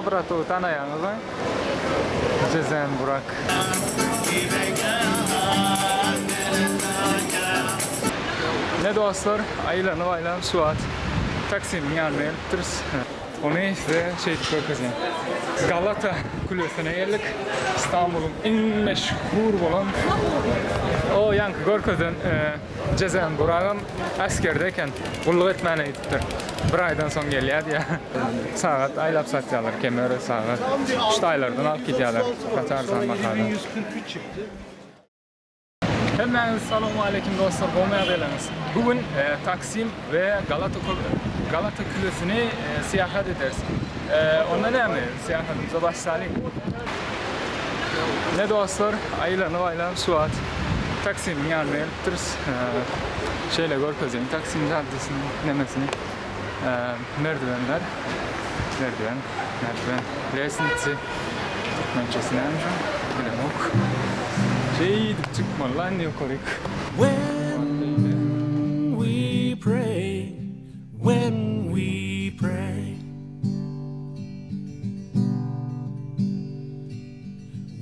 Bratowy tanaýaňyzmy? Jezen Burak. Ine dostlar, aýlanyp aýlanyp şu wagt Taksimiň ýanyna gelipdiris. Ony size şeýdip görkezýän. Galata kulesine geldik. Istanbulyň iň meşhur bolan o ýaňky görkezen Jezen Buragam äskerde eken. Gulluk etmäne gidipdir. Bir aýdan soň gelýär diýýär. Sagat aýlap satýarlar, kemer, sagat. Ştaýlardan alyp gidýärler. Gaty arzan bahada. Hemmäňize salowmaleýkim dostlar gowmy ýagdaýlaryňyz? Bu gün Taksim we Galata Galata külesini syýahat ederis. Onda näme syýahatymyza başlalyň. Ine dostlar aýlanyp aýlanyp şu wagt Taksimiň ýanyna gelipdiris. Şeýle görkezeýin Taksim jaddesiniň nemesini. Merdiwenler. Merdiwen, merdiwen. Lesnici. Türkmençesi näme şoň? Bilemok. Şeýdip çykmaly lan ýokaryk. When we pray, when we pray.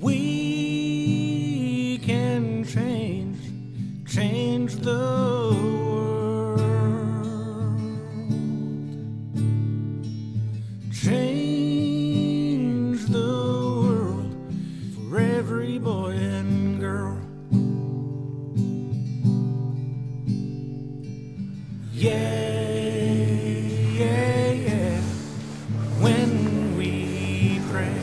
We can change, change the world. Change the world for every boy and girl. Yeah, yeah, yeah. When we pray.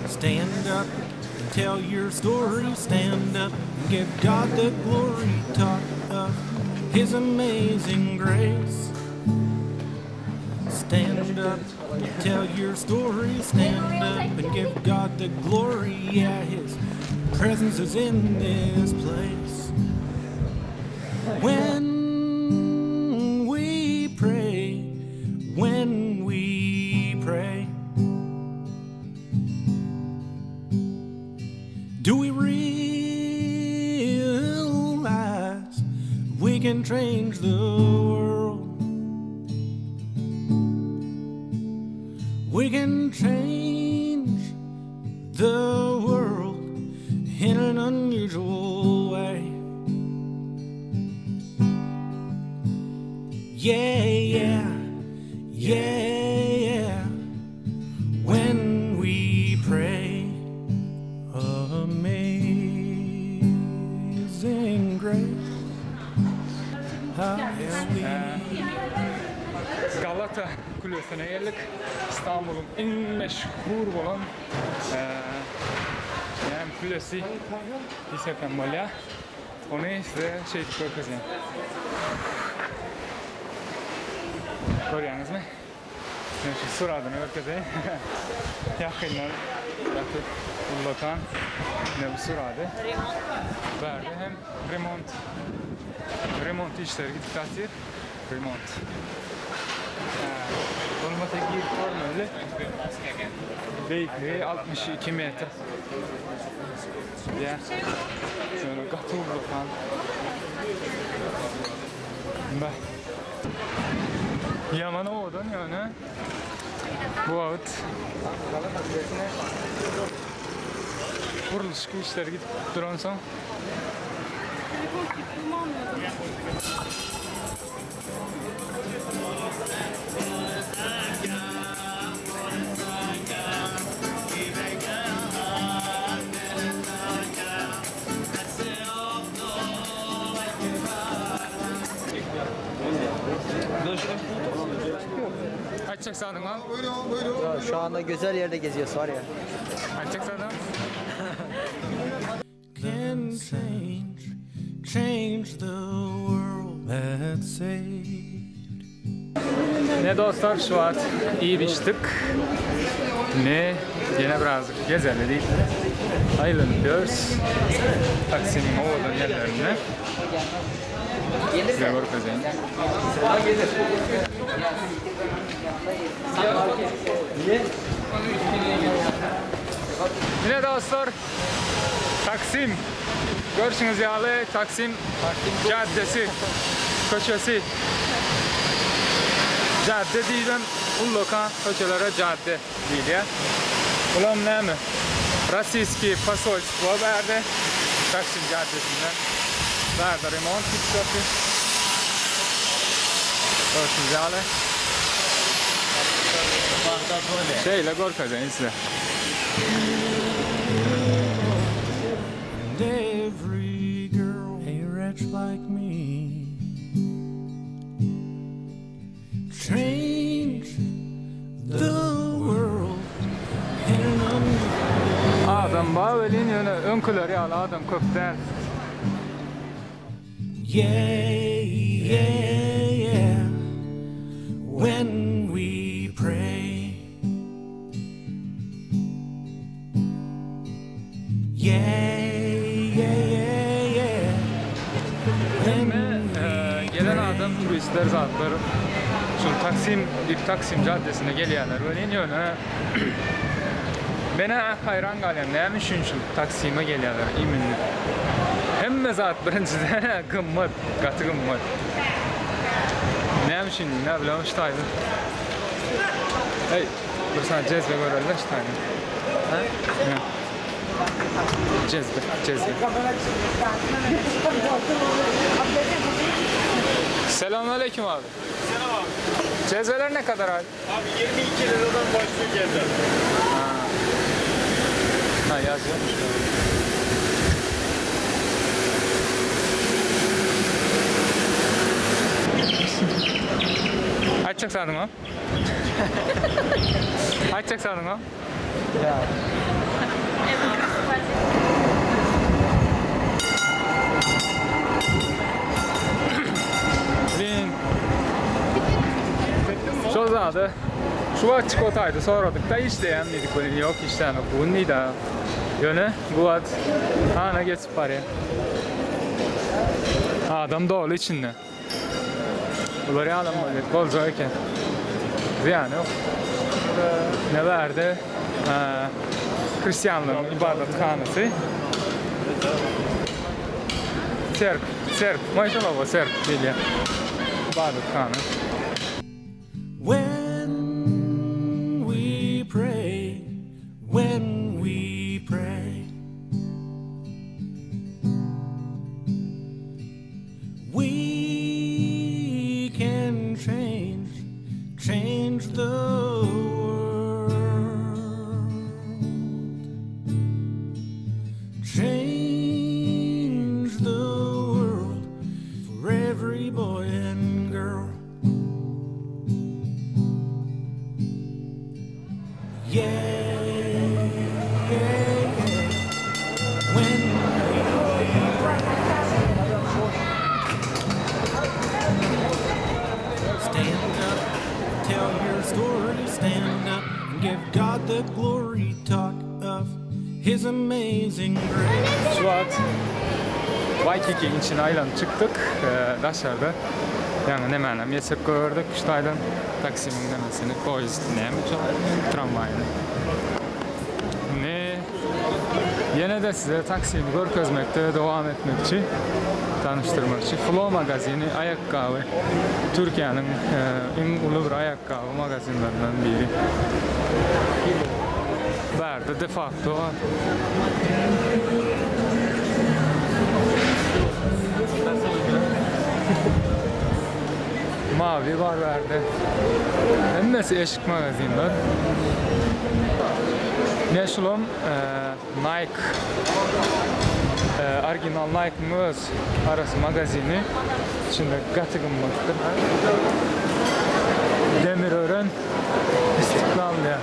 Stand up and tell your story. Stand up and give God the glory. Talk of His amazing grace. Stand up and tell your story. Stand up and give God the glory. Yeah, His presence is in this place. When we pray, when we pray, do we realize we can change the world? We can change the world in an unusual way. Yeah, yeah, yeah, yeah. When we pray, amazing grace. How we Galata kulesine geldik. Istanbulyň iň meşhur bolan näme kulesi diýsek hem bolýar. Ony size şeýdip görkezýän. Görýäňizmi? Men şu suradyny görkezeýin. Ýakyndan gaty ullakan ine bu surady. Bärde hem remont remont işleri gidip ýatyr. Remont. Bolmasa girip görmeli. Beýikligi 62 metr. Ýa. Şöyle gaty ullakan. Beh. Ýaman owadan ýöne bu wagt gurluşyk işleri gidip duransoň. Aýtjak zadyň bar? Şu anda güzel yerde geziyoruz var ya. Aýtjak zadyň? Can change, change the world that's saved. Ne dostlar şu wagt iýip içdik. Ne ýene birazjyk gezeli diýip aýlanyp ýörüs. Taksiniň owadan ýerlerinde. Size görkezeýin. Ine dostlar Taksim. Görşüňiz ýaly Taksim caddesi, köçesi. Jadde diýibem ullakan köçelere jadde diýilýär. Bulam näme? Rossiýskiý posolstwo bärde. Taksim jaddesinde. Bärde remont gidip ýatyr. Görşüňiz ýaly. Şeýle görkezeýin size. And every girl, a wretch like me Change the world in an Adam bar welin ýöne öňküler ýaly adam köp däl. Yeah, yeah, yeah When we pray Yeah, yeah, yeah, yeah Hemme gelen adam turistler zatlar şul Taksim diýip Taksim jaddesine gelýärler welin ýöne menä haýran galýan näme üçin şul Taksime gelýärler iminli hemme zat birinjiden gymmat gaty gymmat näme üçin näbileň şu taýda Eý bir sany jezwe göreli-de şu taýda Hä? Jezwe, jezwe. Selamünaleyküm abi. Selam abi. Cezveler ne kadar abi? Abi 22 liradan başlıyor cezve. Ha. Ha yazıyormuş. Aýtjak zadyň Aýtjak zadyň bar? Ýa. Bin. Şol zady şu wagt çyk otaýdy soradyk-da işleýän diýdik welin ýok işlänok bu gün diýdi. Ýöne bu wagt hana geçip barýar. Adam doly içinde. Bular ýalam bolýar. Boljak eken. Zyýany ýok. Ne bärde hristianlaryň ybadathanasy. Serk, serk, maşallah serk diýilýär. Ybadathana. When we pray, when we pray. We can change, change the world. Change the world for every boy and girl. Yeah, yeah, yeah. When we pray. Stand up, tell your story, stand up and give God the glory. Talk of His amazing grace. Şu wagt Waikiki içine aýlanyp çykdyk. Daşarda ýaňy nemänem geçirip gördük. Şu taýdan taksiniň nemesini, poýezd näme tramwaýyny. Indi ýene-de size taksini görkezmekde dowam etmekçi, tanyşdyrmakçy. Flo magazini aýakgaby Türkiýäniň iň uly bir aýakgaby magazinlerinden biri. Bärde de facto bar. Mavi bar bärde. Hemmesi eşik magazinler. Ne şulam Nike original Nike-yň öz arasy magazini. İçinde gaty gymmatdyr. Demirören Istiklal diýýär.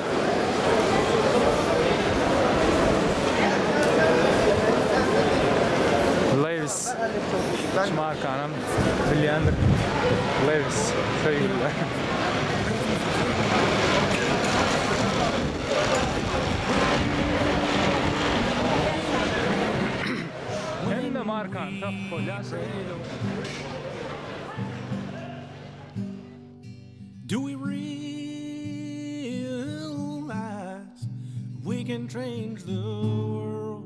Levi's şu markanam bilýändir. Levi's söýgüliler. Hemme markany tapyp bolýar şeýle. Do we realize we can change the world?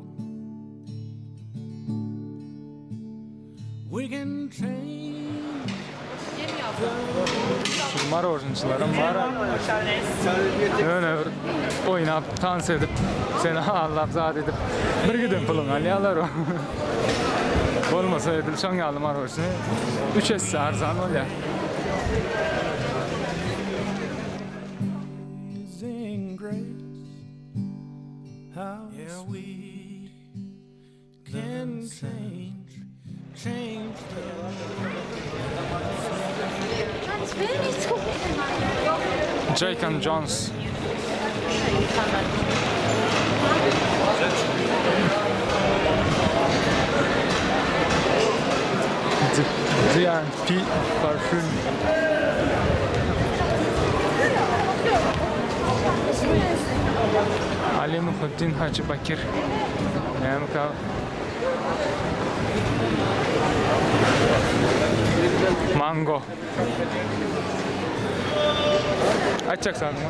We can change the world. Şul marojnyçylaram bar. Ýöne bir oýnap, tans edip, seni aldap zat edip bir giden puluňy alýarlar. Bolmasa edil şoň ýaly marojny üç esse arzan bolýar. Jake and Jones. D&P parfüm. Ali Muhuddin Hajy Bakir. Näme Mango. Açjak sandyň.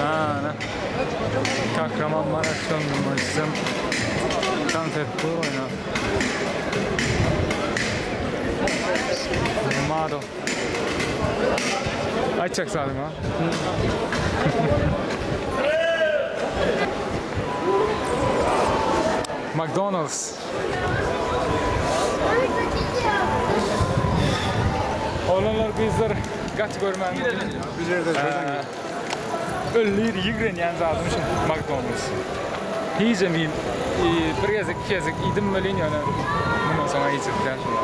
Ana. Kahramanmaraş dondurmacysam tans edip dur oýna. Mado. Aýtjak zadyň bar? McDonald's. Oglanlar gyzlar gaty görmän Öllir ýigrenýän zadym şu McDonald's. Hijem bir gezek iki gezek iýdim welin ýöne mundan soň iýjek däl şol.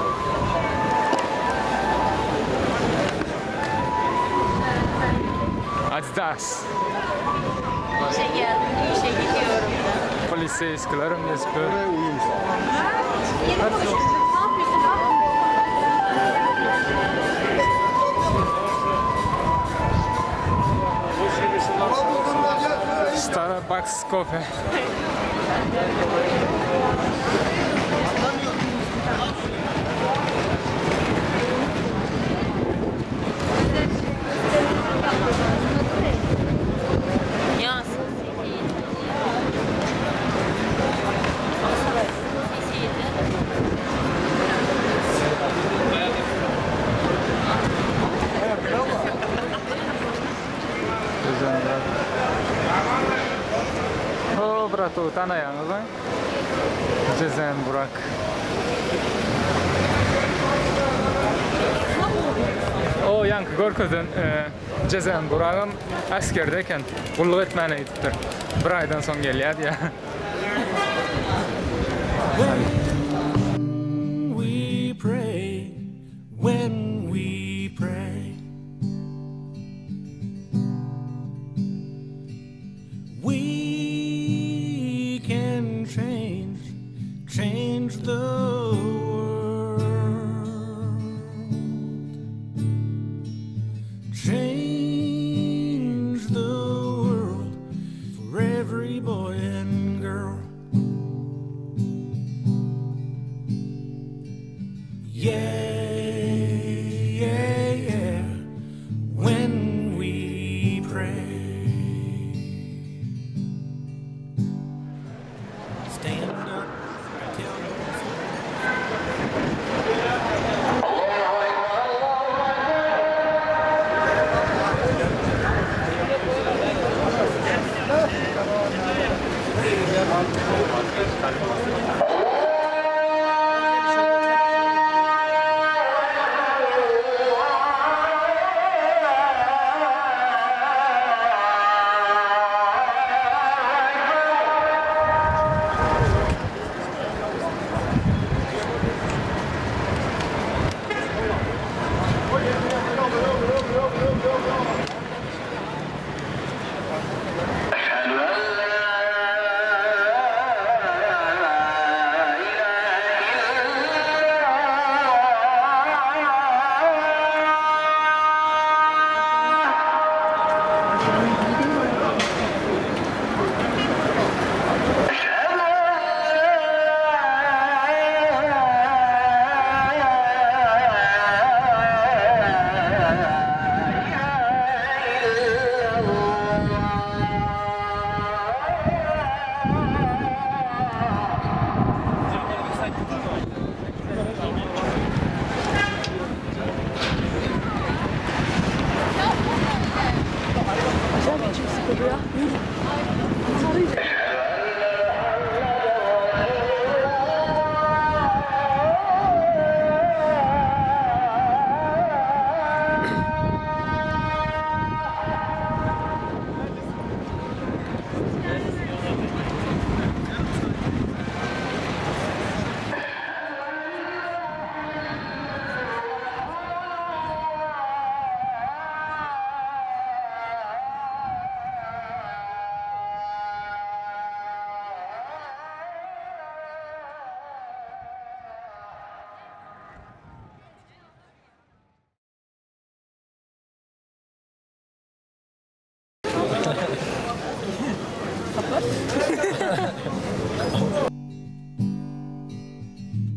Adidas. İşe geldim, işe gidiyorum da. Poliseýskilerim esper. Yeni konuştuk. Ne yapıyorsun? Starbucks kofe. Ya O brato tanaýaňyzmy? Jezen Burak. O ýaňky görkezen Jezen Buragam esgerde eken. Gulluk etmäne gidipdir. Bir aýdan soň gelýär diýýär. When we pray, when we pray, we can change, change the world. Change the world for every boy and girl. Yeah, yeah, yeah. When we pray. Stand up, tell your story.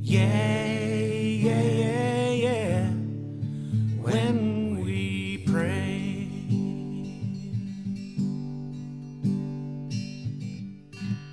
Yeah.